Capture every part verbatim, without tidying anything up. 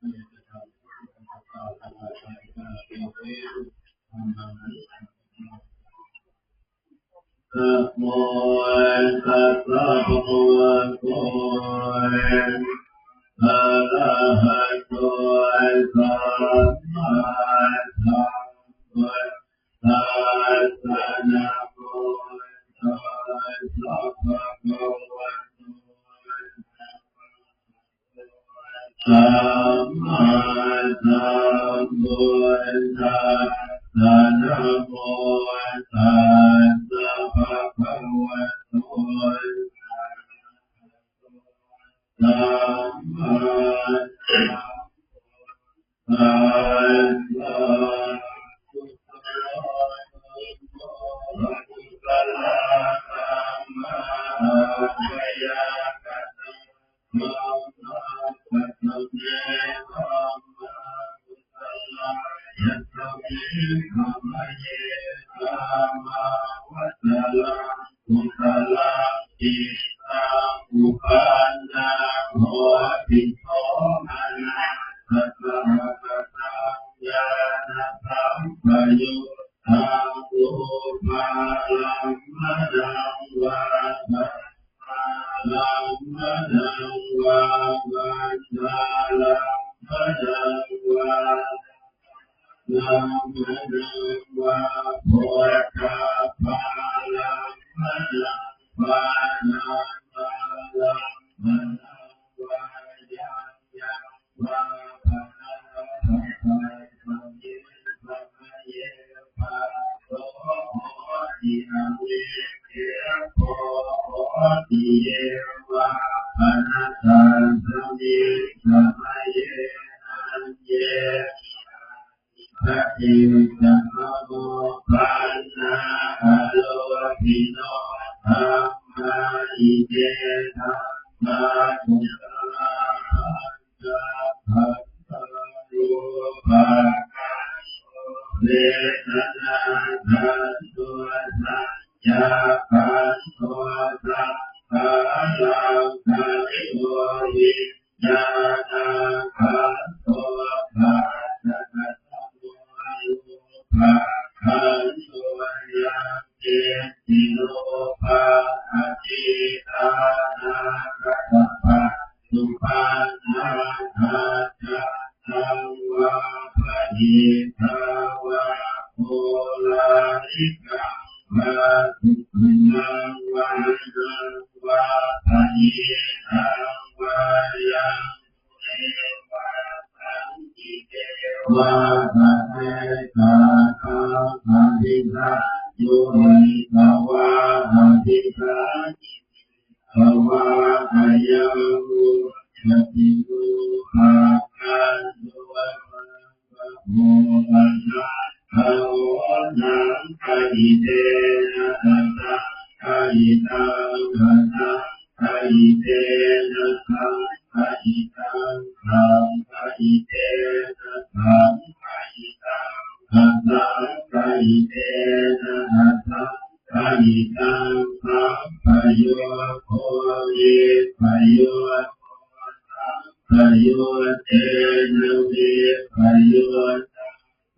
Namo tassa bhagavato arahato sammāsambuddhassa. Namo tassa bhagavato sammāsambuddhassa. Namo tassa bhagavato arahato sammāsambuddhassa. Kusalā dhammā, abyākatā dhammā, katame dhammā kusalā? Yasmiṃ samaye kāmāvacaraṃ kusalaṃ cittaṃ uppannaṃ hoti somanassasahagataṃ ñāṇasampayuttaṃ rūpārammaṇaṃ vā saddārammaṇaṃ vā gandhārammaṇaṃ vā rasārammaṇaṃ vā phoṭṭhabbārammaṇaṃ vā nassārammaṇaṃ vā yaṃ yaṃ vā panārabbha, tasmiṃ samaye phasso hoti, avikkhepo hoti, ye vā pana tasmiṃ samaye aññe paṭiccasamuppannā arūpino dhammā, ime dhammā kusalā. Pañcakkhandhā: rūpakkhandho, vedanākkhandho, saññākkhandho, saṅkhārakkhandho, vi ññāṇakkhandho. Phassakatamo rūpakkhandho? Yaṅkiñci rūpaṃ atītānāgatapaccuppannaṃ ajjhattaṃ vā bahiddhā vā oḷārikaṃ vā sukhumaṃ vā hīnaṃ vā paṇītaṃ vā yaṃ dūre vā saṃ vā abhisaññūhitvā abhisaṅkhipitvā ayaṃ vuccati rūpakkhandho. Rūpakkhandho saṅgahitena asaṅgahitaṃ asaṅ gahitena saṅgahitaṃ saṅgahitena saṅgahitaṃ asaṅgahitena asaṅgahitaṃ sampayogo vippayogo sampayuttena vippayuttaṃ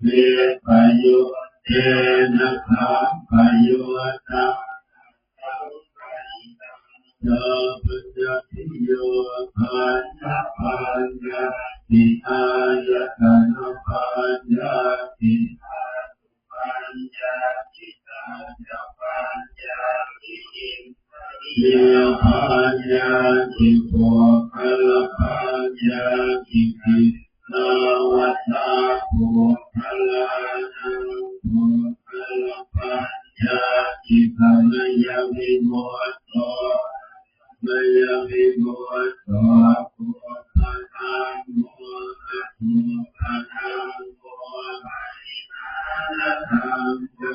vippayuttena sampayuttaṃ asaṅgahitaṃ. Cha paññattiyo khandhapaññatti āyatanapaññatti dhātupaññatti saccapaññatti indriyapaññatti puggalapaññatti. Kittāvatā puggalānaṃ puggalapaññatti? Samayavimutto asamayavimutto, kuddhadhammo akuddhadhammo, parihānadhammo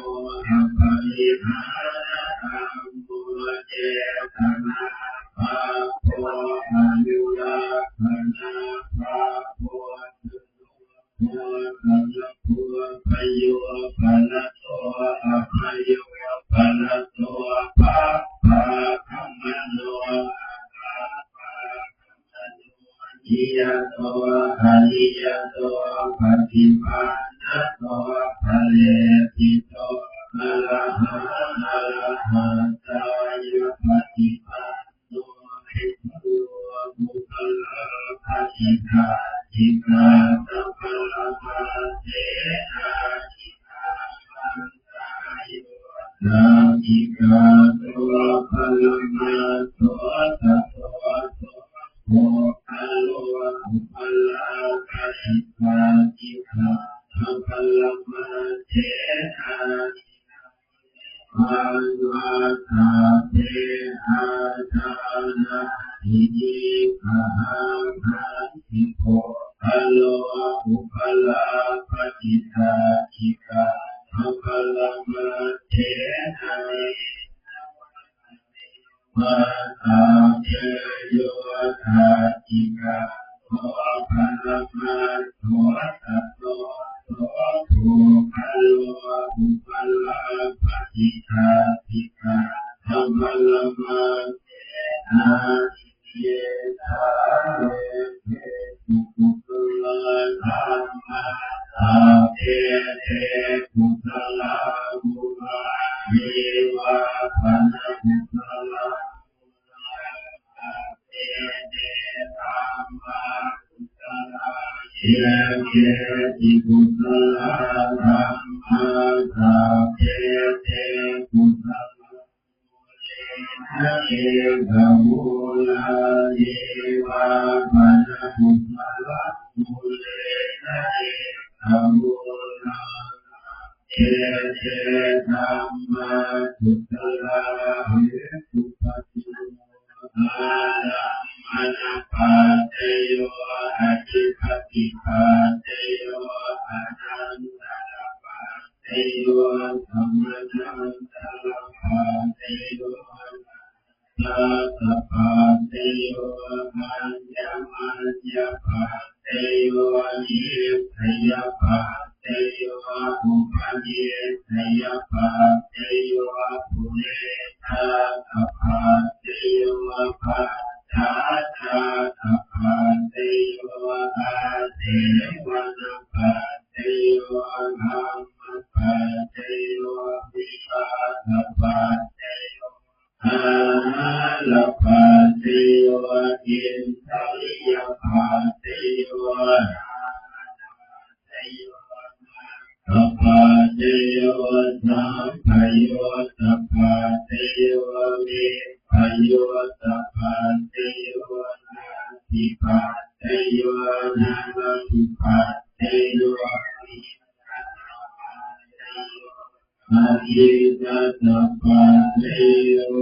aparihānadhammo, cetanābhabbo anurakkhanābhabbo, Yato ariyato paṭipannato phaleṭṭhito arahā arahattāya paṭipanno visuddho upasampadāya. Sāmikā to paramattho tato so puggalo upalabbhati sacchikaṭṭhaparamatthenāti. Vāsattabbe ācārāhi niggahaṃ hañci puggalo upalabbhati sacchikaṭṭhaparamatthenāti. Vāsattabbe yo sacchikaṭṭho paramattho tato so puggalo upalabbhati sacchikaṭṭhaparamatthenāti. Ye sabbe pāṇabhūtatā sabbe te kusalamūlā ye vā pana kusalamūlā sabbe te dhammakusalā. Ye keci kusalā dhammā sabbe te kusalamūlā ye vā pana kusalamūlā sabbe te dhammakusalā. Hetupaccayo ārammaṇapaccayo adhipatipaccayo anantarapa ccayo samanantarapaccayo sahajātapaccayo aññamaññapaccayo nissayapaccayo upanissayapaccayo purejātapaccayo pacchājātapaccayo āsevanapaccayo kamma paccayo vipākapaccayo āhārapaccayo indriyapaccayo āhārapaccayo sampayuttapaccayo vippayuttapaccayo atthipaccayo natthipaccayo adhijjhattapaccayo.